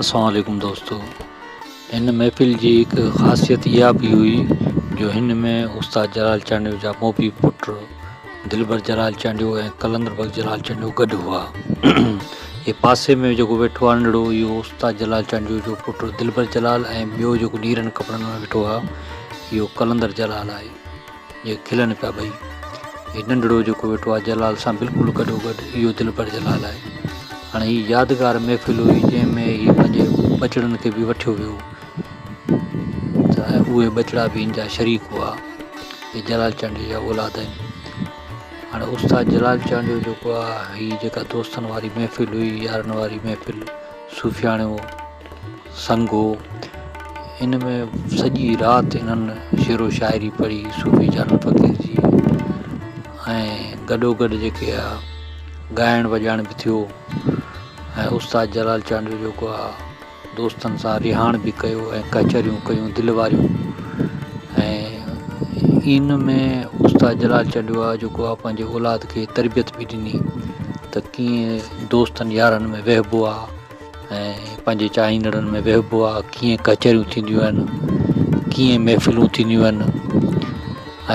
السلام عليڪم دوستو هن محفل جي هڪ خاصيت اها به هئي جو هن ۾ استاد جلال چانڊيو جا موڀي پٽ دلبر جلال چانڊيو ۽ قلندر بخش جلال چانڊيو گڏ هئا. هي پاسي ۾ جيڪو ويٺو آهي ننڍڙو اهو استاد جلال چانڊيو جو پٽ دلبر جلال ۽ ٻيو جيڪو نيرن ڪپڙن ۾ ويٺو آهي اهو قلندر جلال آهي. جيڪي کلن پيا ٻئي. هي ننڍڙو جيڪو ويٺو آهي جلال سان بلڪل گڏوگڏ اهو دلبر جلال آهي. هاڻي هي يادگار محفل هئي جنهن ۾ هي پنهنجي ٻچڙن کي به وٺيو ويو ته اهي ٻچڙا به هن جا شريڪ هئا. هي جلال چانڊيو جا اولاد آهن. هاڻي استاد جلال چانڊيو جيڪو آهي هي جيڪا دوستن واري محفل هئي يارن واري محفل صوفياڻو سنگ هو. ان ۾ سڄي رات انهن شعر و شاعري پڙهي صوفي جانڻ فقير جي ۽ گڏوگڏ جيڪي آ ڳائڻ وڄائڻ به ٿيو ۽ استاد جلال چانڊيو جيڪو آ دوستن سان رهاڻ به ڪيو ۽ ڪچهريون ڪيون دل واريون ۽ ان ۾ استاد جلال چانڊيو آ جيڪو آ پنهنجي اولاد کي تربيت به ڏني ته ڪيئن دوستن يارن ۾ ويهبو آ ۽ پنهنجي چاهيندڙن ۾ ويهبو آ، ڪيئن ڪچهريون ٿينديون آهن، ڪيئن محفلون ٿينديون آهن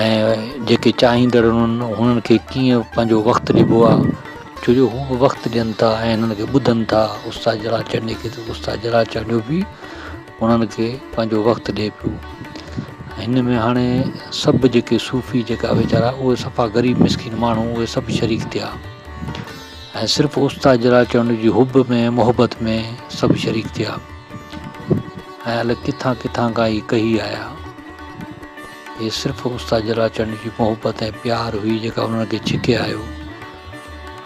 ۽ جيڪي چاهيندڙ آهن انهن کي ڪيئن پنهنجو وقت ڏبو آ، ڇو جو هو به وقت ڏين ٿا ۽ هنن کي ٻڌن ٿا استاد جلال چانڊيي کي ته استاد جلال چانڊيو به انهن کي پنهنجو وقت ڏئي پيو. هن ۾ هاڻي سڀ جيڪي صوفي جيڪا ويچارا اهي صفا غريب مسڪين ماڻهو اهي سڀ شريڪ ٿيا. ۽ صرف استاد جلال چانڊيو جي حب ۾ محبت ۾ سڀ شريڪ ٿيا ۽ الائي ڪٿان ڪٿان کان هي ڪهي آيا. هي صرف استاد جلال چانڊيو جي محبت ۽ پيار هئي جيڪا انهن کي ڇڪي آيو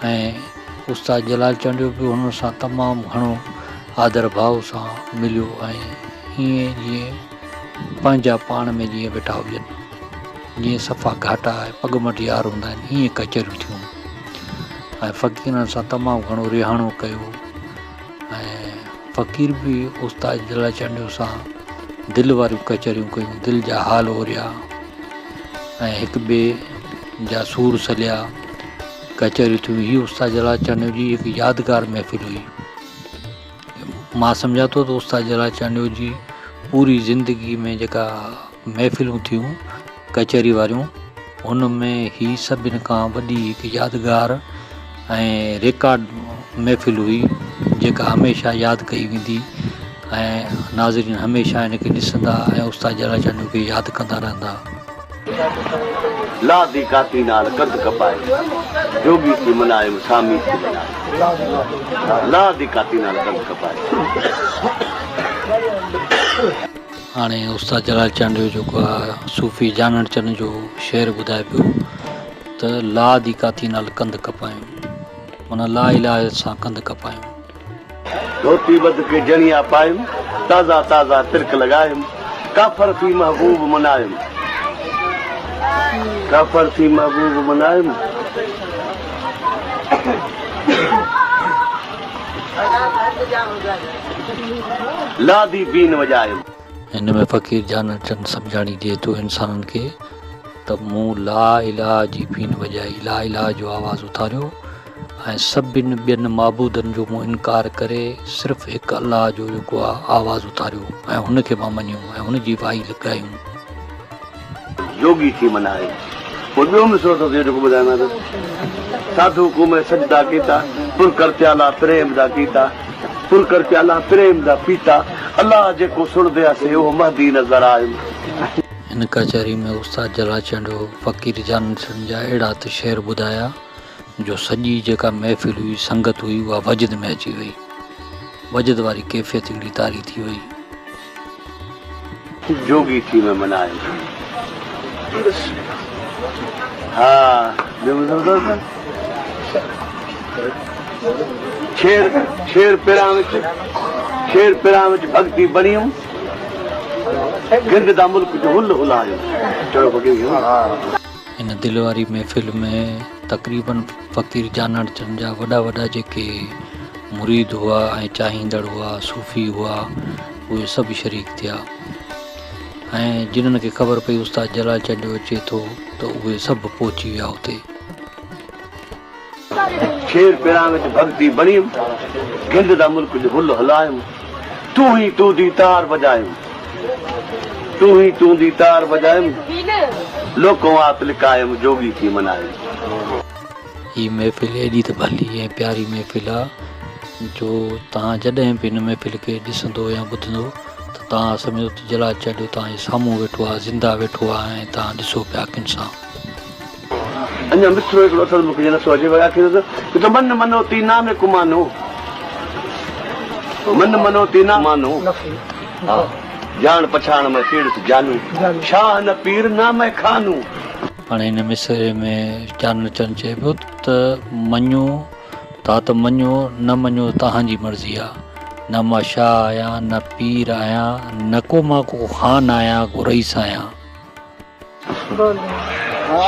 ۽ استاد جلال چانڊيو به هنن سان تمام گهڻو آدر ڀاء سان مليو ۽ ائين جيئن پنهنجا پاڻ ۾ جيئن ويٺا هجن جيئن صفا گهاٽا ۽ پڳ مٽ يار هوندا آهن ائين ڪچهريون ٿيون. ۽ فقيرن سان تمام گهڻو رهاڻو ڪيو ۽ فقير به استاد جلال چانڊيو سان دل واريون ڪچهريون ڪيون دل جا حال اوريا ۽ هڪ ٻئي جا سور سليا ڪچهريون ٿيون هي استاد جلال چانڊيو جي هڪ يادگار محفل هئي مان سمجهان ٿو ته استاد جلال چانڊيو جي پوري زندگي ۾ جيڪا محفلون ٿيون ڪچهري واريون ان ۾ هي سڀن کان وڏي هڪ يادگار ۽ ريڪارڊ محفل هئي جيڪا هميشه ياد ڪئي ويندي ۽ ناظرين هميشه ان کي ڏسندا ۽ استاد جلال چانڊيو کي ياد ڪندا رهندا. لا the ڪاتي نال ڪنڌ ڪپائي، جوڳي ٿي منايم سامي ٿي منايم. لا the ڪاتي نال ڪنڌ ڪپائي. هاڻي استاد جلال چانڊيو جيڪو آ صوفي جانڻ چن جو شعر ٻڌائي پيو ته لا the ڪاتي نال ڪنڌ ڪپايون معنيٰ لا اله سان ڪنڌ ڪپايون. ڌوتي ٻڌ ڪي جڻيا پايم، تازا تازا ترڪ لڳايم، ڪافر ٿي محبوب منايم، ڪافر ٿي محبوب منايم. لا the بين وڄايم. هن ۾ فقير جانڻ چند سمجهاڻي ڏئي ٿو انسانن کي ته مون لا اله جي بين وڄائي، لا اله جو آواز اٿاريو ۽ سڀن ٻين معبودن جو مون انڪار ڪري صرف هڪ الله جو جيڪو آ آواز اٿاريو ۽ هن کي مان مڃيو ۽ هن جي وائي ڳايون. جوڳي ٿي منائي. پوء ٻيو مصرعو اٿس اهو جيڪو ٻڌايان ٿو. ساڌو ڪو مين سجدا ڪيتا، پر ڪر پيالا پريم دا ڪيتا، پر ڪر پيالا پريم دا پيتا، الله جيڪو سڻ ديا سي اهو مهدي نظر آيم. هن ڪچهري ۾ استاد جلال چانڊيو فقير جانڻ سنڌ جا اهڙا ته شعر ٻڌايا جو سڄي جيڪا محفل هئي، سنگت هئي اها وجد ۾ اچي وئي. وجد واري ڪيفيت هڪڙي طاري ٿي وئي. جوڳي ٿي ۾ منايم. ها ٻيو مطلب اٿس ته ڇير ڇير پيران وچ ڇير پيران وچ ڀڳتي بڻيم گند دا ملڪ جو هل هلايم. چڙو فقير کي. ان دل واري محفل ۾ تقريبن فقير جانڻ چند جا وڏا وڏا جيڪي مريد هئا ۽ چاهيندڙ هئا، صوفي هئا، اهي سڀ شريڪ ٿيا ۽ جنھن کي خبر پئي استاد جلال چانڊيو اچي ٿو ته اهي سڀ پهچي ويا اتي. ڇير پيران وچ ڀڳتي بڻيم، گند دا ملڪ جو هل هلايم. تون هين تون the تار وڄايم، تون هين تون the تار وڄايم، لوڪون آت لڪايم، جوڳي ٿي منايم. هي محفل ايڏي ته ڀلي ۽ پياري محفل آ جو توهان جڏهن به هن محفل کي ڏسندو يا ٻڌندو ته توهان سمجهندو ته جلال چانڊيو توهان جي سامهون ويٺو آ، زنده ويٺو آ ۽ توهان ڏسو پيا اکين سان. اڃا مصرعو هڪڙو اٿس مون کي جي نٿو اچي پر آخر اٿس ته من منوتي نام ڪمانو من منوتي نام مانو ها جاڻ پڇاڻ ۾ سيڙس جانو شاهه نه پير نه مئي خانو. هاڻي هن مصرعي ۾ چانڊ چن چئي پيو ته مڃو ٿا ته مڃو نه مڃو توهان جي مرضي آ نه مان شاهه آهيان نه پير آهيان نه ڪو مان ڪو خان آهيان ڪو رئيس آهيان.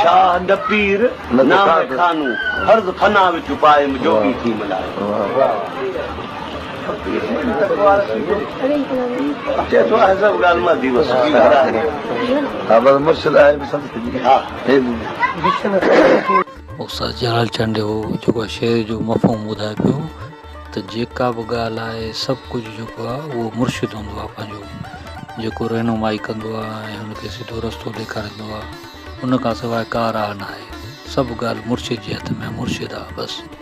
شاهه نه پير نه مئخانو، فرض فنا وچ پايم، جوڳي ٿي ملايم. استاد جلال چانڊيو جيڪو شعر جو مفهوم ٻڌائي پيو ته جيڪا به ڳالهه آهي سڀ ڪجهه جيڪو آهي اهو مرشد هوندو آهي پنهنجو جيڪو رهنمائي ڪندو آهي ۽ هن کي سڌو رستو ڏيکاريندو آهي ان کان سواء ڪا راهه ناهي سڀ ڳالهه مرشد جي هٿ ۾ آهي مرشد آهي بس.